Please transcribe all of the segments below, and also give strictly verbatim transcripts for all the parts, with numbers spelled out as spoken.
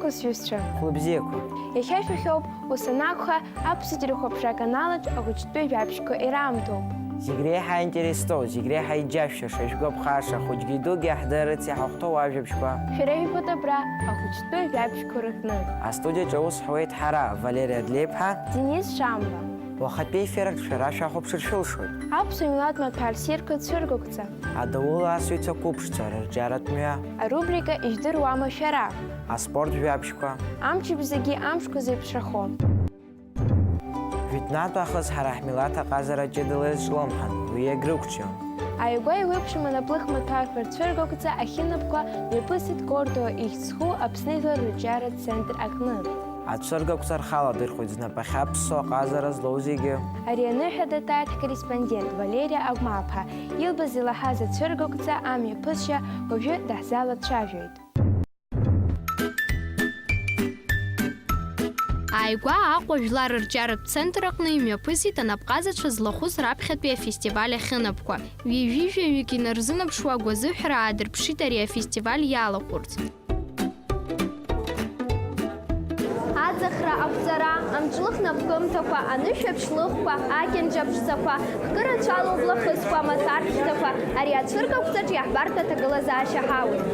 Сҩызцәа. Хәылбзиақәа. Иахьа шәахьоуп, ус анакәха, аԥсуа телехәаԥшра аканалаҿ ахәыҷтәы жәабжьқәа ираамҭоуп. Зегь реиҳа аинтересоу, зегь реиҳа иџьашәаша, ишәгәаԥхаша, хәыҷгьы дугьы иаҳдырырц иҳахәҭоу ажәабжьқәа. Шәара ижәбоит абра, ахәыҷтәы жәабжьқәа рыҟны. Астудиаҿы аус ҳуеит ҳара, Валери Адлеиԥҳа. Денис Шамба. Уахатәи ефираҿ шәара шәахәаԥшыр шәылшоит. Аԥсуа милаҭ маҭәар ссирқәа цәыргақәҵа. Адаула асыҩцәа қәыԥшцәа рырҿиаратә мҩа. Арубрика Ижәдыруама шәара? Аспорт жәабжьқәа. Амчыбжь зегьы амшқәа зеиԥшрахо. Жәытәнатә аахыс ҳара ҳмилаҭ аҟазара ҷыдала иазҿлымҳан, уи иагьрықәҿион. Ааигәа еиуеиԥшым анаплых маҭәарқәа рцәыргақәҵа ахьынапқәа мҩаԥысит Кордова ихьӡ зху Аԥсны ижәлар рырҿиаратә центр аҟны. Ацәыргақәҵа рхы аладырхәит знапахьы аԥсуа ҟазара злоу зегьы. Ари аныҳәа датааит ҳкорреспондент Валериа Агәмааԥҳа. Илбаз илаҳаз ацәыргақәҵа амҩаԥысшьа уажәы даҳзалацәажәоит. Ааигәа Аҟәа жәлар рырҿиаратә центр аҟны имҩаԥысит анапҟазацәа злахәыз раԥхьатәи афестиваль ахьынапқәа. Ҩажәи жәаҩык инарзынарԥшуа агәазыҳәара аадырԥшит ари афестиваль иалахәырц. Аӡахра, ақәҵара, амҿлых напкымҭақәа, анышәаԥшь лыхқәа, акьанџьа ԥшӡақәа, хкы рацәала ублахысқәа, амаҭәар хьҭақәа, ари ацәыргақәҵаҿ иаҳбартә аҭагылазаашьа ҳауит.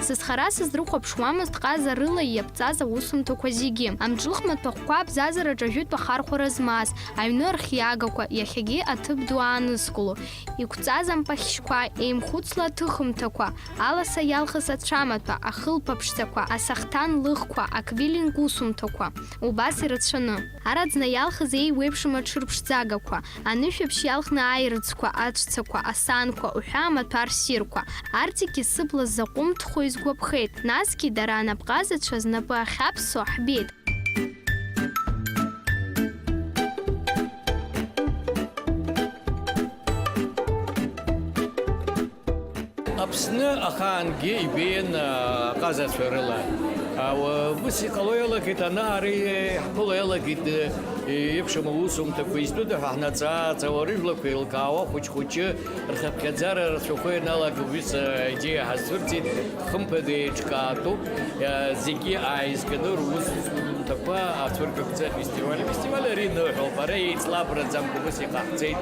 Сызхара сызрыхәаԥшуамызт ҟазарыла иаԥҵаз аусумҭақәа зегьы. Амҿлых маҭәахәқәа абзазараҿы ажәытә ахархәара змаз, аҩны архиагақәа, иахьагьы аҭыԥ ду аанызкыло, иқәҵаз ампахьшьқәа, еимхәыцла аҭыхымҭақәа, аласа иалхыз ацәамаҭәа, ахылԥа ԥшӡақәа, асахҭан лыхқәа, аквилинг усумҭақәа, убас ирацәаны. Араӡны иалхыз еиуеиԥшым аҽырԥшӡагақәа, анышәаԥшь иалхны аирыӡқәа, аҵәцақәа, асаанқәа уҳәа амаҭәар ссирқәа, арҭ зегьы сыбла заҟәымҭхо изгәаԥхеит, насгьы дара анапҟазацәа знапы ахьаԥсо ҳбеит. Аԥсны ахаангьы ибеиан, а, аҟазацәа рыла. А, уа-, ус иҟало иалагеит, ана ара ҳԥыло иалагеит, э, еиԥшым аусумҭақәа изтәыда ҳәа ҳнаҵаа-ааҵаауа, рыжәлақәа еилкаауа, хәыҷ-хәыҷы рхыԥхьаӡара рацәахо ианалага убыс аидеиа ҳазцәырҵит, хымԥада еиҿкаатәуп, а, зегьы ааизганы русумҭақәа ацәыргақәҵа афестиваль. Афестиваль ари ныҳәоуп, ара еицлабраӡамкәа убыс иҟаҳҵеит.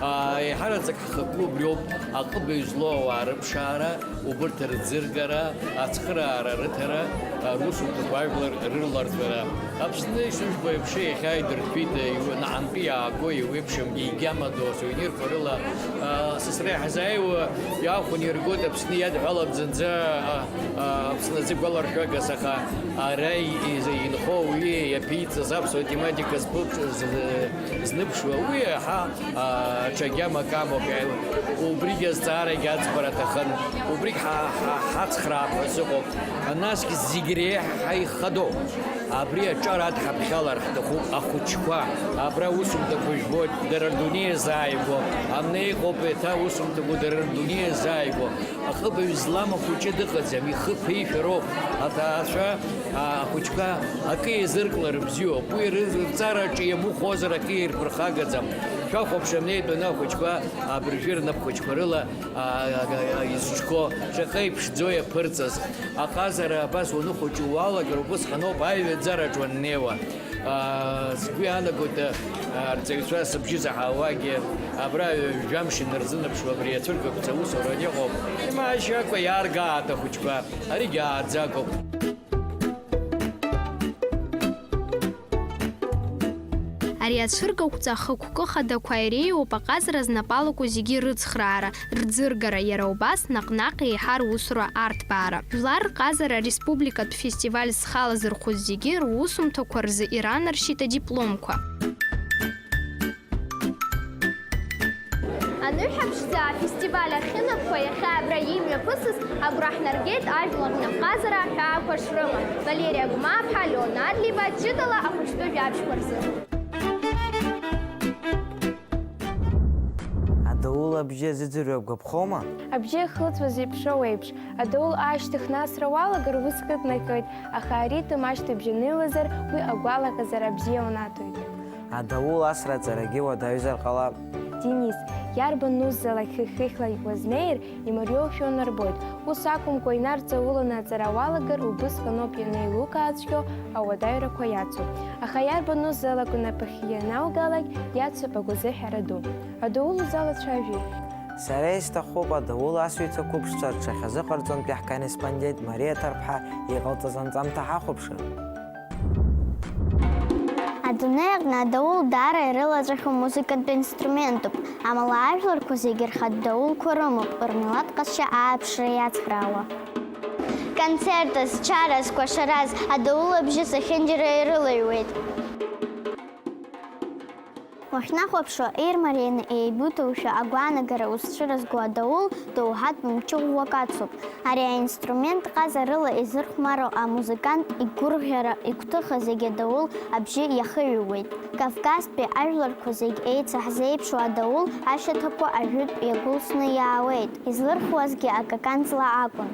А, еиҳараӡак ҳхықәкы убриоуп, аҟыбаҩ злоу ауаа рыԥшаара, убырҭ рӡыргара, ацхыраара рыҭара, а, русумҭақәа ажәлар рырларҵәара. Аԥсны ишыжәбо еиԥш, иахьа идырҭәит, иу-, наҟынтәи иааго, еиуеиԥшым, егьамадоу асувенирқәа рыла, а, сасра иаҳзааиуа иаахәаны иргоит Аԥсны иадҳәалам зынӡа, а, а, Аԥсны азы гәаларшәагас, аха ара и-, и-, инхо ауаҩы иаԥиҵаз аԥсуа тематика зԥылҵәаз, з-, зныԥшуа, уи иаҳа, а, ҽагьамак амоуп, иа-, убригь азҵаарагь аӡбара аҭахын, убригь ҳа-, ҳа-, ҳацхраап ҳәа сыҟоуп. Насгь зегь реиҳа ихадоу, абри аҿар адҳаԥхьалар ҳҭахуп, ахәыҷқәа, абра аусумҭақәа жәбоит, дара рдунеи иазааигәоуп, амни иҟоуп еиҭа аусумҭақәа, дара рдунеи иазааигәоуп. Аҟыбаҩ злам ахәыҷы дыҟаӡам, ихы ԥеишәароуп. Аҭаацәа, а, ахәыҷқәа акы еизырклар бзиоуп. Уи ры-, рҵараҿы иамухозар акы ирԥырхагаӡам. Шәахәаԥш, амни итәаны ахәыҷқәа абыржәы рнапхәыҷқәа рыла, а, а, а, изҿқәо, шаҟа иԥшӡоу иаԥырҵаз. Аҟазара абас уаныхәыҷу уалагар, убысҟаноуп аиҩаӡараҿ уаннеиуа. Аа, сгәы иаанагоит, аа, арҵаҩцәа сыбжьы заҳауагьы абра ҩажәамш инарзынаԥшуа абри ацәыргақәҵа аусура иҟоуп. Имаашьакәа иааргааит ахәыҷқәа, аригьы ааӡагоуп. Ари ацәыргақәҵа ахықәкы хадақәа иреиуоуп аҟазара знапалаку зегьы рыцхраара, рӡыргара, иара убас наҟ-наҟ еиҳа русура арҭбаара. Жәлар рҟазара ареспубликатә фестиваль зхала зырхәыз зегьы русумҭақәа рзы иранаршьеит адипломқәа. Аныҳәаԥшӡа афестиваль ахьынапқәа иахьа абра имҩаԥысыз агәра ҳнаргеит ажәлар рнапҟазара аҳәаақәа шрымам. Валериа Гәмааԥҳа, Леонард Либа, ҷыдала ахәыҷтәы жәабжьқәа рзы. Адаула абжьы азыӡырҩуа бгәаԥхома? Абжьы ахылҵуа зеиԥшроу еиԥш, адаула аашьҭыхны асра уалагар, ус кыднахьоит, аха аритм ашьҭыбжь анеилазар, уи агәалаҟазара бзиа унаҭоит. Адоул асра аҵарагьы уадаҩзар ҟалап. Денис, иарбан нуззалак хыхь-хыхьла уазнеир, имариоушәа унарбоит. Ус акәымкәа, инарҵауланы аҵара уалагар, убысҟаноуп ианеилукаацәгьоу ауадаҩрақәа иацу. Аха иарбан нуззалак унапахьы ианаугалак, иацуп агәазыҳәара ду. Адоул узалацәажәеи? Сара исҭахуп адоул асыҩцәа қәыԥшцәа рҽахьазыҟарҵонтә иаҳкорреспондент Мариа Ҭарԥҳа иҟалҵаз анҵамҭа ҳахәаԥшыр. Адунеи аҟны адоул даара ирылаҵәахьоу музыкатә инструментуп, амала ажәларқәа зегьы рхатә доулқәа рымоуп, рмилаҭ ҟазшьа ааԥшра иацхраауа. Концертаз, чараз, кәашараз адоул абжьы зехьынџьара ирылаҩуеит. Уахьнахәаԥшуа, еимарианы еибыҭоушәа агәаанагара узцәырызго адоул доуҳатә мчы ӷәӷәак ацуп. Ари аинструмент ҟазарыла изырхәмаруа амузыкант игәырӷьара, игәҭыха зегьы адоул абжьы иахыҩуеит. Кавказтәи ажәларқәа зегь еицаҳзеиԥшу адоул ашьаҭақәа ажәытә иагәылсны иаауеит, излырхуазгьы акаканҵла акәын.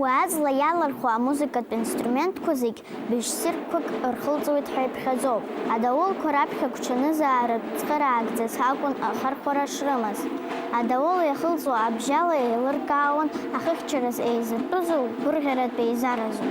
Уи аҵла иалырхуа амузыкатә инструментқәа зегь быжь-ссирқәак рхылҵуеит ҳәа иԥхьаӡоуп. Адоулқәа раԥхьа гәҽанызааратә цхыраагӡас акәын ахархәара шрымаз. Адоул иахылҵуа абжьала еилыркаауан ахыхьчараз еизыртәызу, гәырӷьаратә еизаразу.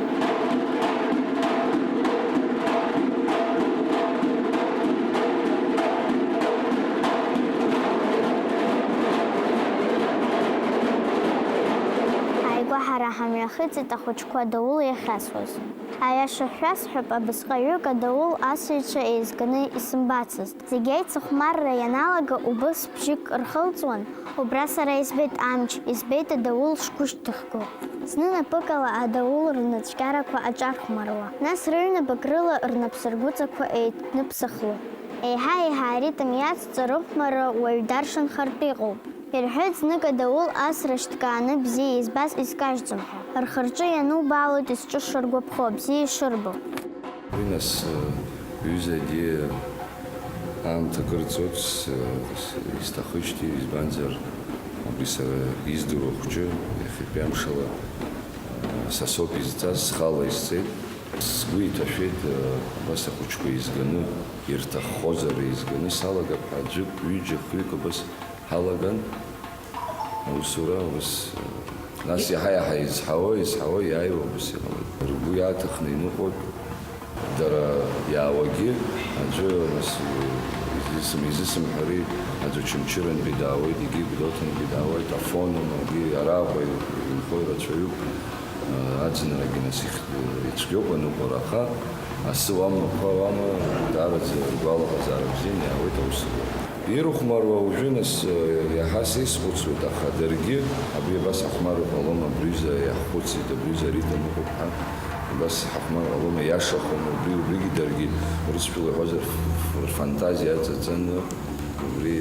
Ааигәа ҳара ҳамҩахыҵит ахәыҷқәа адоул иахьасуаз. Аиаша шәасҳәап, абасҟаҩык адоул асыҩцәа еизганы исымбацызт. Зегь аицыхәмарра ианалага, убыс бжьык рхылҵуан, убра сара избеит амч, избеит адоул шгәышьҭыхго. Зны напыкала адоул рнацәкьарақәа аҿархәмаруа, нас рыҩнапык рыла рнапсыргәыҵақәа еидныԥсахло. Еиҳа-еиҳа аритм иацҵо рыхәмарра уаҩ даршанхартә иҟоуп. Ирҳәеит знык адоул асра шьҭкааны бзиа избаз изкажьӡом ҳәа. Рхы-рҿы ианубаалоит изҿыша ргәаԥхо, бзиа ишырбо. Уи нас, э, ҩыза адиа аамҭа кыр ҵуеит, с-, с-, исҭахыжьҭеи, избанзар, убри сара издыруа хәҷы, иахьатәи амшала, э, са соуп изҵаз, схала исҵеит. Сгәы иҭашәеит, э, абас ахәыҷқәа еизганы, ирҭаххозар еизганы салагап ҳәа аӡәык, ҩыџьа, хҩык абас ҳалаган аусура, ус, нас иаҳа-иаҳа изҳауа, изҳауа, иааиуа ус иҟалеит. Ргәы иаҭахны иныҟәоит, дара иаауагьы, аӡәы, нас, изысым-, изысымҳәари, аӡәы Очамчырантәи даауеит, егьи Гәдоуҭантәи даауеит, Афонон, егьи араҟа инхо ирацәаҩуп, аӡынрагьы, нас, их-, ицәгьоуп аныҟәара, аха асы уамақәа уама, даараӡа ргәалаҟазаара бзианы иаауеит аусура. Ирыхәмаруа уажәы, нас, иаҳа сеизхәыцуеит, аха даргьы абри абас ҳахәмарыр ҟалома, абри аҩыза иаҳхәыцит, абри аҩыза аритм ыҟоуп ҳәа, абас ҳахәмарыр ҟалома, иашахома, убри, убригьы даргьы, урысшәала иҳәозар, ф-, ф-, рфантазиа аҵаҵаны, убри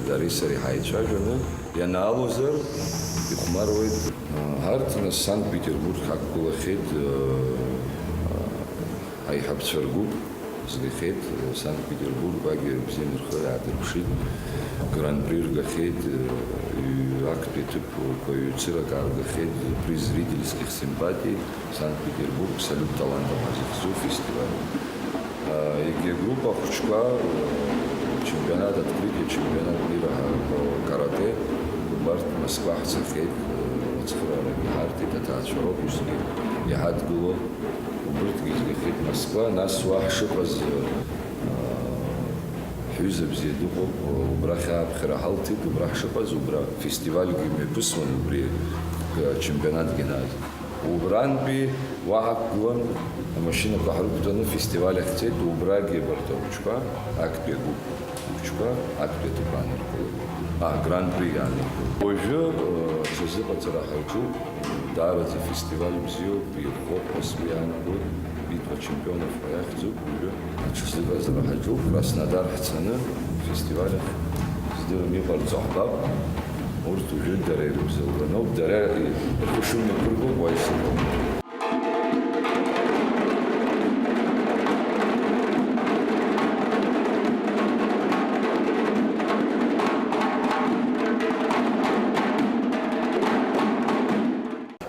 дареи сареи ҳаицәажәаны, ианаалозар, ихәмаруеит. Ҳарҭ, нас, Санкт-Петербург ҳақәгылахьеит, аиҳабцәа ргәыԥ. Згахьеит, Санкт-Петербург, уагьы бзианы рхы иаадырԥшит, гран-при ргахьеит, актәи аҭыԥқәа ҩцырак ааргахьеит, приз зрительских симпатий, Санкт-Петербург, салют талантам ҳәа захьӡу фестиваль. Егьи агруппа ахәыҷқәа, чемпионат, открытие чемпионат мира по каратэ, убарҭ Москва ҳцахьеит, ацхыраарагьы ҳарҭеит, аҭаацәа роуп усгьы иҳадгыло. Убырҭгьы згахьеит Москва, нас уа ҳшыҟаз, аа, ҳҩыза бзиа дыҟоуп, убрахь ааԥхьара ҳалҭеит, убра ҳшыҟаз, убра фестивальгьы мҩаԥысуан убри, чемпионатгьы анааз. Убрантәи уа ҳақәгылан, амашьынақәа ҳрықәтәаны фестиваль ахь ҳцеит, убрагьы абарҭ ахәыҷқәа, актәи агәыԥ. Хәыҷқәа актәи аҭыԥ ааныркылеит. А, гран-при иааныркылеит. Уажәы, э, аҽазыҟаҵара ҳаҿуп, даараӡа фестиваль бзиоуп, ихәоуп ҳәа сгәы иаанагоит, Битва чемпионов ҳәа иахьӡуп, уажәы аҽазыҟаҵара ҳаҿуп, Краснодар ҳцаны, фестиваль ахь, здырам, иҟарҵо ҳбап, урҭ уажәы дара ирыбзоураны ауп, дара рхы шымҩаԥырго уа исыҟоуп.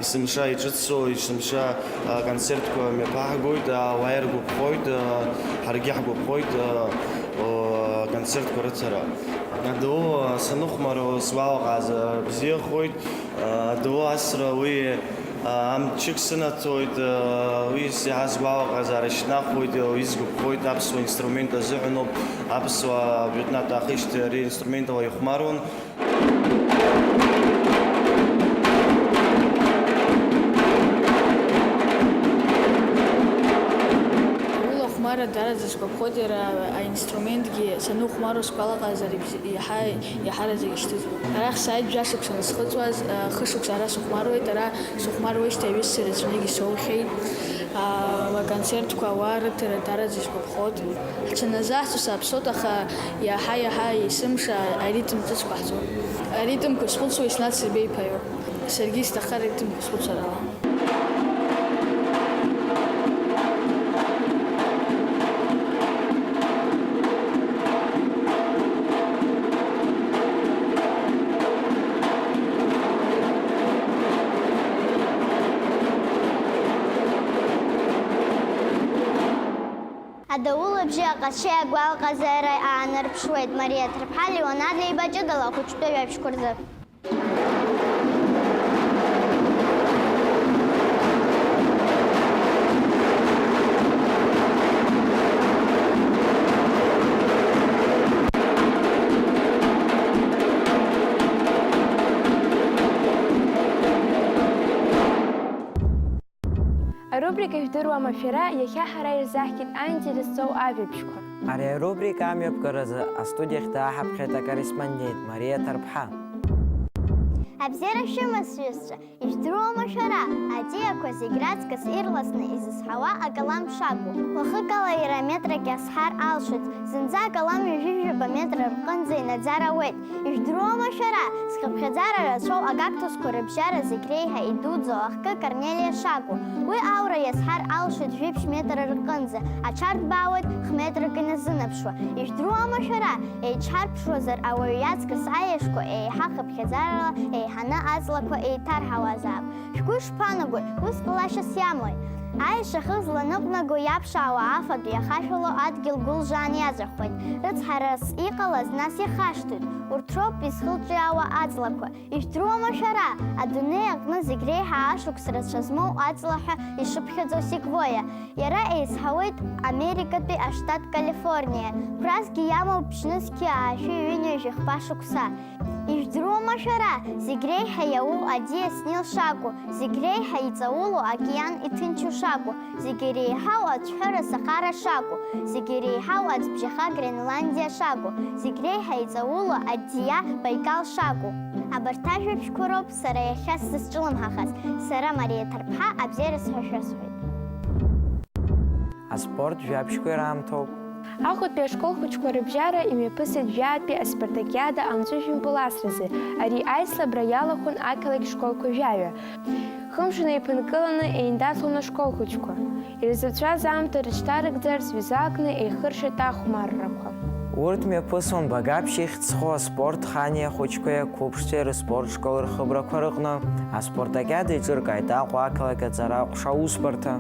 Есымша иҿыцу, есымша, а, концертқәа мҩаԥаҳгоит, а, ауаа иргәаԥхоит, а, ҳаргьы ҳгәаԥхоит, а, о, Аконцертқәа рыцара. Адау саныхәмаруа сгәалаҟазаара бзиахоит. Адау асра уи, а, амчык сынаҭоит, а, уи с-, иаҳа сгәалаҟазаара шьҭнахуеит, а, уи сгәаԥхоит, аԥсуа инструмент азыҳәаноуп, аԥсуаа жәытәнатә аахижьҭеи ари инструмент ала ихәмаруан. Уи лахәмарра даараӡа сгәаԥхоит, иара аинструментгьы саныхәмаруа сгәалаҟазаара ибз-, иаҳа, иаҳараӡак ишьҭызуан. Арахь сааит жәашықәса анысхыҵуаз, а, хышықәса ара сыхәмаруеит, ара сыхәмаруеижьҭеи аҩызцәа рацәаҩнгьы соухьеит. А, аконцертқәа ауаа рыҭара даараӡа исгәаԥхоит. Ҳҽаназаҳҵо сааԥсоит, аха иаҳа-иаҳа есымша аритм ҿыц қәаҳҵоит. Аритмқәа схәыцуа иснаҭсырбеиԥаҩуп. Саргьы исҭаххар аритмқәа схәыцуа рала. Адау лыбжьи аҟазшьеи агәалаҟазаара аанарԥшуеит Мариа Ҭарԥҳа Леонардо иба ҷыдала ахәыҷтәы жәабжьқәа рзы. Арубрика «Ижәдыруама шәара?» иахьа ҳара ирзаҳҭеит аинтерес зҵоу ажәабжьқәа. Ари арубрика амҩаԥгаразы астудиахь дааҳаԥхьеит акорреспондент Мариа Ҭарԥҳа. Абзиара шәымаз, сҩызцәа, ижәдыруама шәара, аҵиақәа зегь раҵкыс ирласны изызҳауа акалам шакәу? Уахыкала иара метрак иазҳар алшоит, зынӡа акалам ҩажәижәаба метр рҟынӡа инаӡар ауеит. Ижәдыруама шәара, зхыԥхьаӡара рацәоу акактусқәа рыбжьара зегь реиҳа идуӡӡоу ахкы Корнелиа шакәу? Уи аура иазҳар алшоит жәиԥшь метр рҟынӡа, аҽарҭбаауеит х-метрак иназынаԥшуа. Ижәдыруама шәара, еиҿҳарԥшуазар ауаҩы иаҵкыс аиашқәа еиҳа хыԥхьаӡарала еиҳаны аҵлақәа еиҭарҳауазаап. Шәгәы шԥаанагои, ус ҟалашьас иамои? Аиашахы зланыҟәнаго иаԥшаауа афатә иахашәало адгьыл гәылжаан иаҵәахуеит. Рыцҳарас иҟалаз нас ихашҭуеит. Урҭ роуп изхылҿиаауа аҵлақәа. Ижәдыруама шәара, адунеи аҟны зегь реиҳа ашықәс рацәа змоу аҵла ҳәа ишыԥхьаӡо секвоиа? Иара еизҳауеит Америкатәи аштат Калифорниа. Қәразгьы иамоуп ԥшьнызқьи аашәи ҩынҩажәи хԥа шықәса. Ижәдыруама шәара, зегь реиҳа иауу аӡиас Нил шакәу, зегь реиҳа иҵаулоу океан иҭынчу шакәу, зегь иреиҳау ацәҳәыра Сахара шакәу, зегь иреиҳау аӡбжьаха Гренландиа шакәу, зегь реиҳа иҵаулоу аӡиа Баикал шакәу? Абарҭ ажәабжьқәа роуп сара иахьа сзысҿлымҳахаз. Сара, Мариа Ҭарԥҳа, абзиара сҳәашәа сҳәоит. Аспорт жәабжьқәа ираамҭоуп. Аҟәатәи ашкол хәыҷқәа рыбжьара имҩаԥысит жәаатәи аспартакиада амҵәыжәҩа мпыласразы. Ари аицлабра иалахәын ақалақь школқәа жәаҩа. Хымш инеиԥынкыланы еиндаҭлон ашкол хәыҷқәа. Ирзацәаз аамҭа рыҽҭарыгӡарц ҩызакны еихыршеит ахәмаррақәа. Урҭ мҩаԥысуан Багаԥшь ихьӡ зху аспорт хани ахәыҷқәеи ақәыԥшцәеи рыспорт школ рхыбрақәа рыҟны. Аспартакиада еиҿыркааит Аҟәа ақалақь аҵара аҟәша аусбарҭа.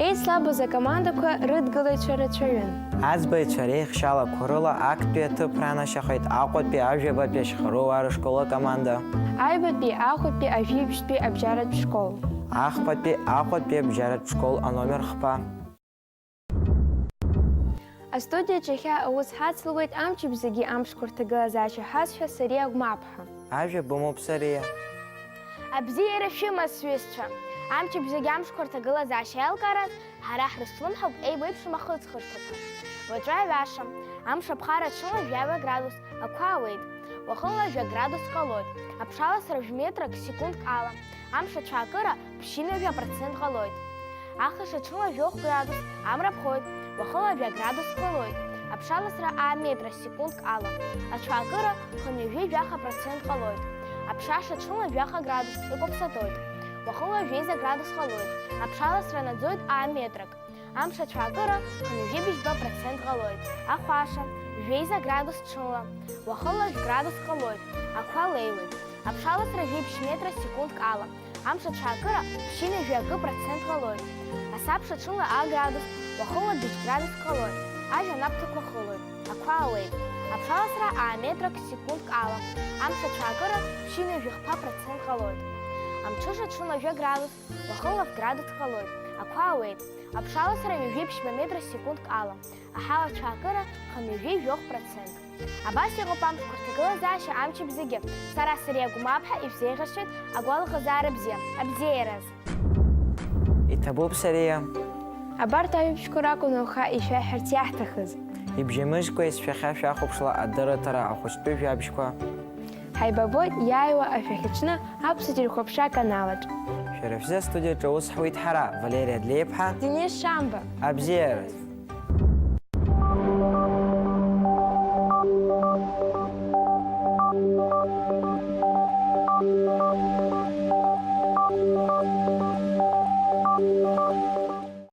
Еицлабыз акомандақәа рыдгылаҩцәа рацәаҩын. Аӡбаҩцәа реихшьалақәа рыла актәи аҭыԥ ранашьахеит Аҟәатәи ажәабатәи ашьхаруаа рышкол акоманда. Аҩбатәи, Аҟәатәи, Ажәибжьтәи абжьаратә школ. Ахԥатәи, Аҟәатәи абжьаратә школ аномер хԥа. Астудиаҿ иахьа аус ҳацлуеит амчыбжьагьы амшқәа рҭагылазаашьа ҳазҳәа Сариа Агәмаԥҳа. Ажәа бымоуп, Сариа. Абзиара шәымаз, сҩызцәа! Амчыбжьагьы амшқәа рҭагылазаашьа аилкаараз ҳара ҳрызҿлымҳауп еиуеиԥшым ахыҵхырҭақәа. Уаҵәы аҩаша, амш аԥхара ҽынла жәаҩа градус ақәа ауеит, уахынла жәа градус ҟалоит, аԥшаласра жәметрак секундк ала, амш ацәаакыра ԥшьынҩажәа процент ҟалоит. Ахыша ҽынла жәохә градус амра ԥхоит, уахынла жәа градус ԥылоит, аԥшаласра аа метра секундк ала, ацәаакыра хынҩажәи жәаха процент ҟалоит, аԥшаша ҽынла жәаха градус икәаԥсатоит, уахынла жәеиза градус ҟалоит, аԥшаласра наӡоит аа метрак, амш ацәаакыра хынҩажәи быжьба процент ҟалоит, ахәаша жәеиза градус ҽынла, уахынла жәградус ҟалоит, ақәа леиуеит. Аԥшаласра жәиԥшь метра секундк ала, амш ацәаакыра ԥшьынҩажәи акы процент ҟалоит. Асабша ҽынла аа градус, уахынла быжь градус ҟалоит, ажә анаԥҭақәа хылоит, ақәа ауеит. Аԥшаласра аа метрак секундк ала, амш ацәаакыра ԥшьынҩажәи хԥа процент ҟалоит. Амҽыша ҽынла жәа градус, уахынла ф градус ҟалоит. Ақәа ауеит. Аԥшаласра ҩажәи ԥшьба метра секундк ала, аҳауа ацәаакыра хынҩажәи жәохә процент. Абас иҟоуп амшқәа рҭагылазаашьа амчыбжь зегьы. Сара Сариа Гәмаԥҳа ишәзеиӷьасшьоит агәалаҟазаара бзиа, абзиараз. Иҭабуп, Сариа. Абарҭ аҩбжьқәа ракәын уаха ишәаҳҳәарц иаҳҭахыз. Ибжьамыжькәа есшәахьа шәахәаԥшла адырраҭара ахәыҷтәы жәабжьқәа. Ҳаибабоит иааиуа ашәахьаҽны Аԥсуа телехәаԥшра аканалаҿ. Шәара шәзы астудиаҿы аус ҳуеит ҳара, Валери Адлеиԥҳа. Денис Шамба. Абзиараз.